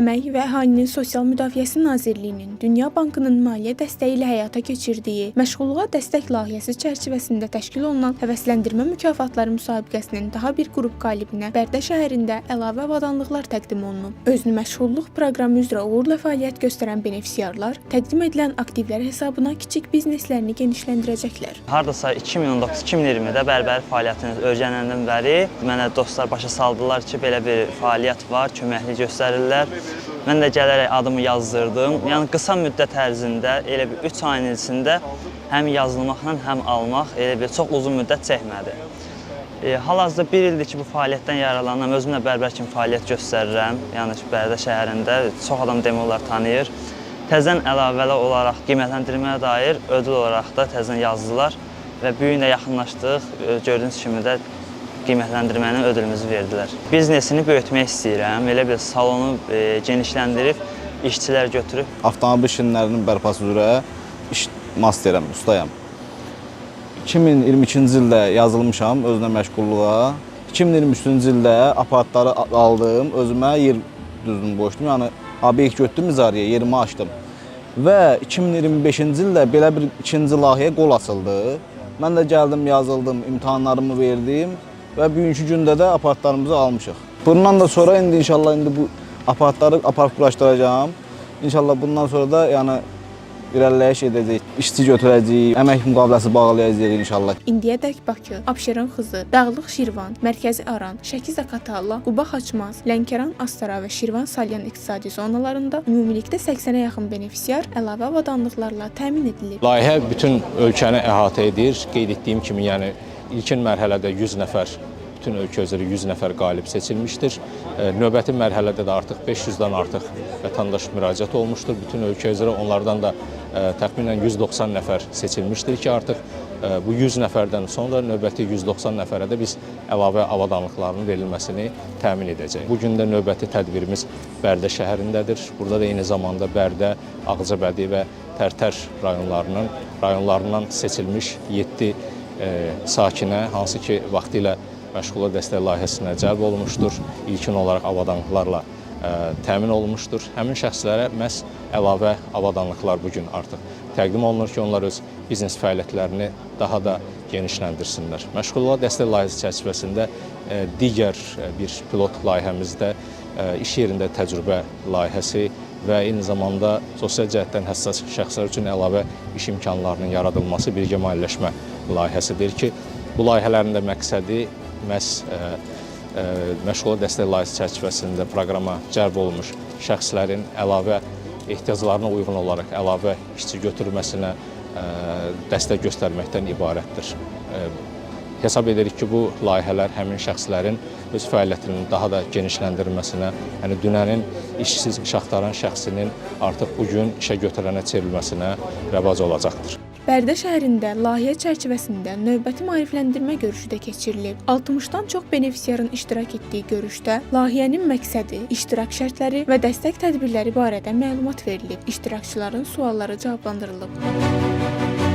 Əmək və Əhalinin Sosial Müdafiəsi Nazirliyinin Dünya Bankının maliyyə dəstəyi ilə həyata keçirdiyi Məşğulluğa Dəstək layihəsi çərçivəsində təşkil olunan Həvəsləndirmə mükafatları müsabiqəsinin daha bir qrup qalibinə Bərdə şəhərində əlavə avadanlıqlar təqdim olunub. Özünü məşğulluq proqramı üzrə uğurla fəaliyyət göstərən benefisiarlar təqdim edilən aktivlər hesabına kiçik bizneslərini genişləndirəcəklər. Hardasa 2019-2020-də bərbər fəaliyyətini öyrənəndən bəri mənə dostlar başa saldılar ki, belə bir fəaliyyət var, köməklik göstərirlər. Mən də gələrək adımı yazdırdım. Yəni qısa müddət ərzində, elə bir 3 ayın içində həm yazılmaqla, həm almaq elə bir çox uzun müddət çəkmədi. Hal-hazırda bir ildir ki, bu fəaliyyətdən yararlanıram. Özüm də bərbər kimi fəaliyyət göstərirəm. Yəni ki, Bərdə şəhərində çox adam demək olar tanıyır. Təzədən əlavəli olaraq qiymətləndirməyə dair ödül olaraq da təzədən yazdılar və bu gün də yaxınlaşdıq. Gördüyünüz kimi də qiymətləndirmənin ödülümüzü verdilər. Biznesini böyütmək istəyirəm. Elə bir salonu genişləndirib işçilər götürüb Avtomobil şinlərinin bərpası üzrə iş masterəm, ustayam. 2022-ci ildə yazılmışam özünə məşğulluğa. 2023-cü ildə aparatları aldım, özümə yer düzgün qoşdum. Yəni obyekt götürdüm icarəyə, yerimi açdım. Və 2025-ci ildə belə bir ikinci layihəyə qol açıldı. Mən də gəldim, yazıldım, imtahanlarımı verdim və bugünkü gündə də aparatlarımızı almışıq. Bundan da sonra indi inşallah indi bu aparatları aparıb quraşdıracağam. İnşallah bundan sonra da yəni irəliləyiş edəcəyik, işçi götürəcəyik, əmək müqaviləsi bağlayacağıq inşallah. İndiyədək Bakı, Abşeron Xızı, Dağlıq Şirvan, Mərkəzi Aran, Şəki Zaqatala, Quba Xaçmaz, Lənkəran Astara və Şirvan Salyan iqtisadi zonalarında ümumilikdə 80-ə yaxın benefisiar əlavə avadanlıqlarla təmin edilib. Layihə bütün ölkəni əhatə edir. Qeyd etdiyim kimi, yəni ilkin mərhələdə 100 nəfər, bütün ölkə üzrə 100 nəfər qalib seçilmişdir. Növbəti mərhələdə də artıq 500-dən artıq vətəndaş müraciət olmuşdur. Bütün ölkə üzrə onlardan da təxminən 190 nəfər seçilmişdir ki, artıq bu 100 nəfərdən sonra növbəti 190 nəfərə də biz əlavə avadanlıqlarının verilməsini təmin edəcəyik. Bu gün də növbəti tədbirimiz Bərdə şəhərindədir. Burada da eyni zamanda Bərdə, Ağcabədi və Tərtər rayonlarından seçilmiş 7 sakinə, hansı ki vaxtilə Məşğulluğa Dəstək layihəsinə cəlb olunmuşdur, ilkin olaraq avadanlıqlarla təmin olunmuşdur. Həmin şəxslərə məhz əlavə avadanlıqlar bu gün artıq təqdim olunur ki, onlar öz biznes fəaliyyətlərini daha da genişləndirsinlər. Məşğulluğa Dəstək layihəsi çərçivəsində digər bir pilot layihəmizdə iş yerində təcrübə layihəsi və eyni zamanda sosial cəhətdən həssas şəxslər üçün əlavə iş imkanlarının yaradılması birgə maliyyələşmə layihəsidir ki, bu layihələrin də məqsədi məhz Məşğulluğa Dəstək layihəsi çərçivəsində proqrama cəlb olunmuş şəxslərin əlavə ehtiyaclarına uyğun olaraq əlavə işçi götürülməsinə dəstək göstərməkdən ibarətdir. Hesab edirik ki, bu layihələr həmin şəxslərin öz fəaliyyətinin daha da genişləndirilməsinə, yəni dünənin işsiz iş axtaran şəxsinin artıq bu gün işə götürənə çevrilməsinə rəvac olacaqdır. Bərdə şəhərində layihə çərçivəsində növbəti maarifləndirmə görüşü də keçirilib. 60-dan çox benefisiarın iştirak etdiyi görüşdə layihənin məqsədi, iştirak şərtləri və dəstək tədbirləri barədə məlumat verilib. İştirakçıların sualları cavablandırılıb.